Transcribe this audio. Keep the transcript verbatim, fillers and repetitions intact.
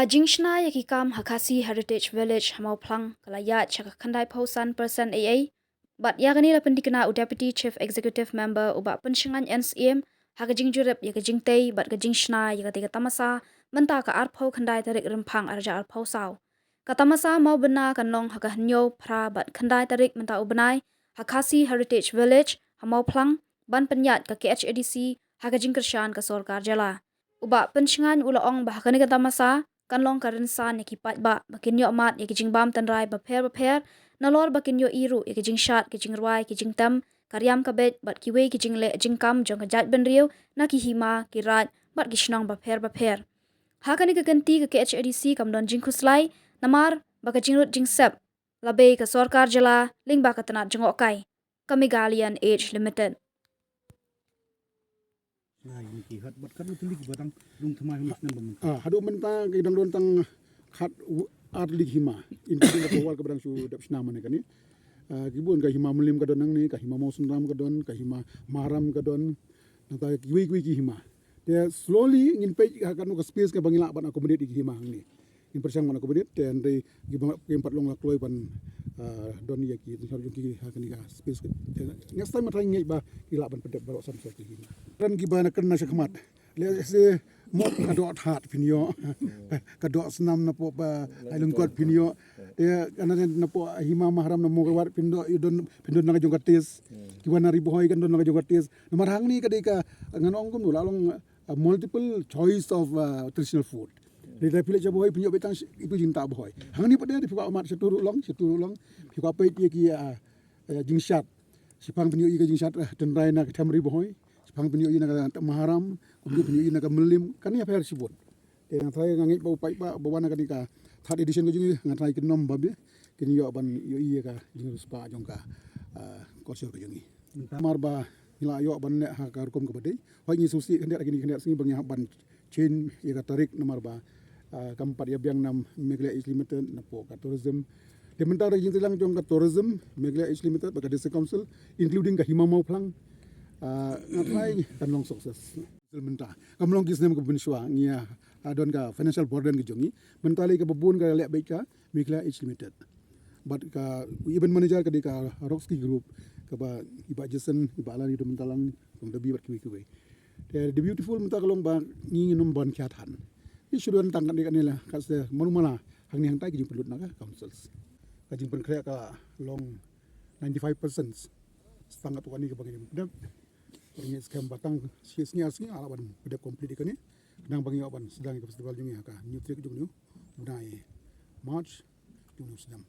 Ka jingshna ïa ki kam ha Khasi Heritage Village ha Mawphlang ka la ïaid sha ka khyndai phew san percent ei ei. Bad ïa kane la pyntikna u Deputy Chief Executive Member u Bah Pynshngain N Syiem ha ka jingjurip ïa ka jingtei bad ka jingshna ïa katei ka tamasa mynta ka arphew khyndai tarik Rymphang arhajar arphew saw. Ka tamasa Mawbynna kan long ha ka hynñiew, phra bad khyndai tarik mynta u bnai ha Khasi Heritage Village ha Mawphlang ban pynïaid ka K H A D C ha ka jingkyrshan ka sorkar jylla. U Bah Pynshngain u la ong ba ha kane ka tamasa kan long ka rynsan ïa ki paidbah ba kin ïoh mad ïa ki jingbam tynrai bapher bapher, nalor ba kin ïohi ruh ïa ki jingshad, ki jingrwai, ki jingtem, ka riam ka beit bad kiwei ki jingleh jingkam jong ka jaitbynriew na ki hima, ki raid bad ki shnong bapher bapher. Ha kane ka kynti ka K H A D C kam don jingkhuslai namar ba ka jingrut jingsep la bei ka sorkar jylla lyngba ka tnat jngohkai ka Meghalayan Age Limited. Ah, haduh mynta ki dang don tang khat ar tylli ki hima, including ka Pawal kaba dang shu dep shna mynne kane. Ah, ki bun, ka hima Mylliem ka don nangne, ka hima Mawsynram ka don, ka hima Maharam ka don. Nangta kiwei kiwei ki hima. Te slowly ngin peit ha kano ka space kaba ngi lah ban accommodate ïa ki hima hangne. Ngin pyrshang ban accommodate, te hynrei kiba kim pat long la kloi ban, ah, don ïa ki jong ki ha kane ka space. Te next time ma trai ngeit ba ki lah ban pyndep baroh samsor ki hima. Ran kiba na kren na shakhmat. Let's say, mo ka doh that phin ïoh. Ka doh snam napoh ba Lailungkot phin ïoh. Te kana napoh hima Maharam na Mawkyrwat phin doh, ïoh don, phin don na ka jong ka test. Ki wan na Ri Bhoi kan don na ka jong ka test. Namar hangne ka dei ka, ngan ong kumno, la long, uh, multiple choice of, uh, traditional food. Dei da phi leit sha Bhoi phin ïoh beit tang itu jingtah Bhoi. Hangne pat dei phi kwah mad shatu ruh long, shatu ruh long. Phi kwah peit ïa ki, uh, uh, jingshad. Shiphang phin ïoh ïa ka jingshad, uh, tynrai na ka them Ri Bhoi. Shiphang phin ïoh ïa na ka Maharam, kumjuh phin ïoh ïa na ka Mylliem, kan ïapher shibun. Te nga tharai nga ngeit ba u paidbah ba wan ha kane ka third edition ka jong ngi, nga tharai kin ym bam bha, kin ïoh ban ïohi ïa ka jingriewspah jong ka, ah, culture ka jong ngi. Namar ba ngi la ïoh ban leh ha ka rukom kaba dei. Hooid, ngi sngewsih khyndiat ha kine khyndiat sngi ba ngi hap ban change ïa ka tarik namar ba, ah, kam pat ïa biang na Meghalaya Age Limited napoh ka tourism. Te mynta ka jingtreilang jong ka tourism, Meghalaya Age Limited bad ka District Council, including ka Hima Mawphlang, ah, nga tharai kan long success. Mynta kam long ki snem kaba mynshuwa ngi ïa, ah, don ka financial burden ka jong ngi. Mynta lei kaba bun ka leh beit ka Meghalaya Age Limited. Bad ka event manager ka dei ka Roxy Group, kaba i Bah Jason, i Bah Larry Myntalang, Kong Dabi bad kiwei kiwei. Te The Beautiful mynta ka long ba ngi ngin ym ban khia than. Ngi shu don tang kane kane la, ka se manu mala hangne hangtai ka jingpynlut na ka councils. Ka jingpynkhreh ka long ninety-five percent. Tang katto katne kaba ngi dep. Ngi skhem ba tang shi sngi ar sngi ngi lah ban pyndep complete ïa kane. Khnang ba ngi ïoh ban sdang ïa ka festival jong ngi ha ka hynñiew tarik jong une u bnai March jong une u snem.